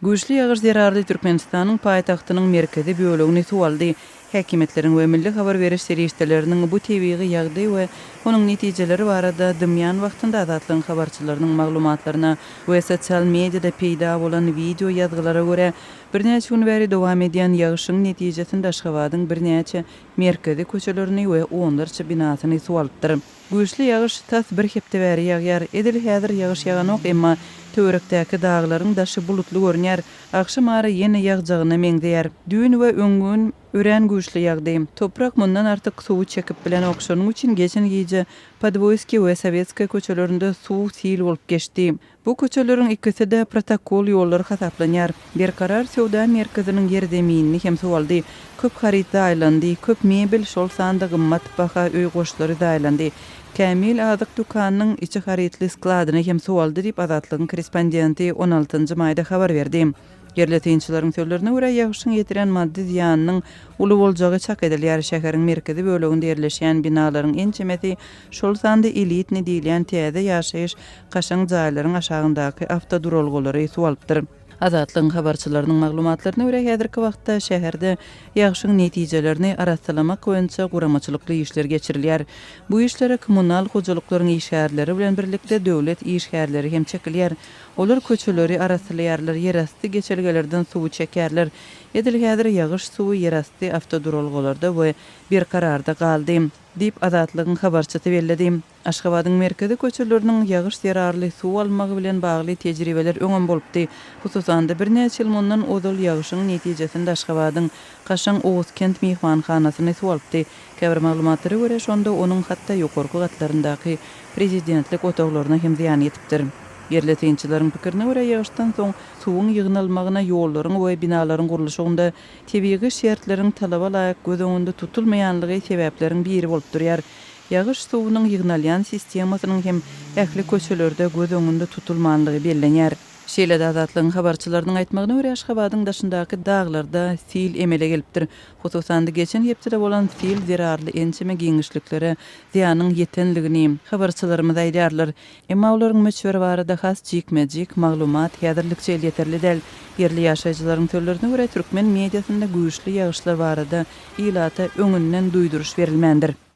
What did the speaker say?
Güýçli ýagyş zerarly Türkmenistanyň paýtagtynyň merkezi bölegini suw aldy. Häkimiýetleriň we milli habar beriş serişdeleriniň bu tebigy ýagdaý we onuň netijeleri barada dymýan wagtynda Azatlygyň habarçylarynyň maglumatlaryna we sosial mediada peýda bolan wideo ýazgylara görä, birnäçe gün bäri dowam edýän ýagyşyň netijesinde Aşgabadyň birnäçe merkezi köçelerini we onlarça binasyny suw alypdyr. Güýçli ýagyş tas bir hepde bäri ýagýar. Edil häzir ýagyş ýaganok, emma töwerekdäki daglaryň daşy bulutly görünýär. Agşam ara ýene ýagjagyna meňzeýär. Düýn we öňňün örän güýçli ýagdy. Toprak mundan artyk suwy çekip bilenok, şonuň üçin geçen gije Podwoýskiý we Sowetskaýa köçelerinde suw sil bolup geçdi. Bu köçeleriň ikisi-de protokol ýollar hasaplanýar. Berkarar söwda merkeziniň ýerzeminini hem suw aldy. Köp haryt zaýalandy, köp mebel, şol sanda gymmat baha öý goşlary zaýalandy. Kämil azyk dükanynyň içi harytly skladyny hem suw aldy diýip, Azatlygyň korrespondenti on altynjy maýda habar berdi. Ýerli synçylaryň sözlerine görä, ýagyşyň ýetiren maddy zyýanynyň uly boljagy çak edilýär. Şäheriň merkezi böleginde ýerleşýän binalaryň ençemesi, şol sanda elitnyý diýilýän täze ýaşaýyş kaşaň jaýlaryň aşagyndaky awtoduralgalary suw alypdyr. Azatlygyň habarçylarynyň maglumatlaryna görä, häzirki wagtda şäherde ýagşyň netijelerini arassalamak boýunça guramaçylykly işler geçirilýär. Bu işlere kommunal hojalyklaryň işgärleri bilen birlikde döwlet işgärleri hem çekilýär. Olar köçeleri arassalaýarlar, ýerasty geçelgelerden suwy çekýärler. Edil häzir ýagyş suwy ýerasty awtoduralgalarda we Berkararda galdy, diýip, Azatlygyň habarçysy belledi. Aşgabadyň merkezi köçeleriniň ýagyş zerarly suw almagy bilen bagly tejribeler öňem bolupdy. Hususan-da, birnäçe ýyl mundan ozal ýagyşyň netijesinde Aşgabadyň kaşaň Oguzkent myhmanhanasyny suw alypdy. Käbir maglumatlara görä, şonda onuň hatda ýokarky gatlaryndaky prezidentlik otaglaryna hem zyýan ýetipdir. Ýerli synçylaryň pikirine görä, ýagyşdan soň suwuň ýygnalmagyna ýollaryň we binalaryň gurluşygynda tebigy şertleriň talaba laýyk göz öňünde tutulmaýanlygy sebäpleriň biri bolup durýar. Ýagyş suwunyň ýygnalýan sistemasynyň hem ähli köçelerde göz öňünde tutulmanlygy bellenýär. Şeýle-de Azatlygyň habarçylarynyň aýtmagyna görä, Aşgabadyň daşyndaky daglarda sil emele gelipdir. Hususan-da, geçen hepdede bolan sil zerarly ençeme giňişliklere zyýanyň ýetenligini habarçylarymyz aýdýarlar. Emma olaryň möçberi barada has jikme-jik maglumat häzirlikçe elýeterli däl. Ýerli ýaşaýjylaryň sözlerine görä, türkmen mediasynda güýçli ýagyşlar barada ilata öňünden duýduryş berilmändir.